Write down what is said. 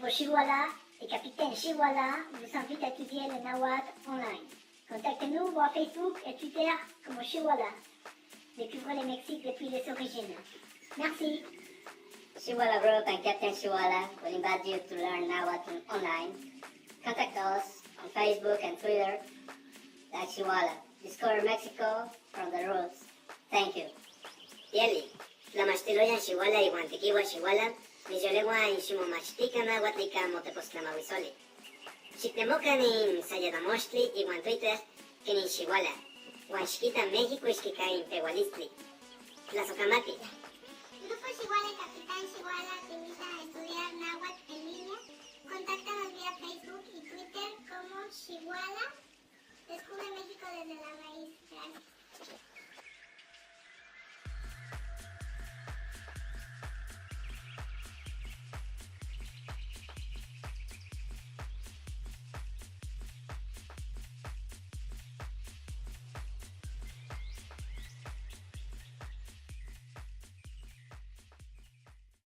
Grupo Chihuahua et Capitaine Chihuahua vous invitent à étudier le nahuatl online. Contactez-nous via Facebook et Twitter comme Chihuahua. Découvrez le Mexique depuis les origines. Merci. Chihuahua Group and Captain Chihuahua will invite you to learn Nahuatl online. Contact us on Facebook and Twitter at Chihuahua. Discover Mexico from the roots. Thank you. Yeli, tlamachtiloyan Xiuala iuan tequiua Xiuala, niyoleuan ximomachtikan náhuatl ika motepostlamauisoli. Xiktemokan in Sayadamochtli iuan Twitter ken in Xiuala, uan xiquita México ixquika in pehualistli. Tlasocamati. Grupo Chihuahua y Capitán Chihuahua te invita a estudiar náhuatl en línea. Contáctanos vía Facebook y Twitter como Chihuahua. Descubre México desde la raíz. Gracias.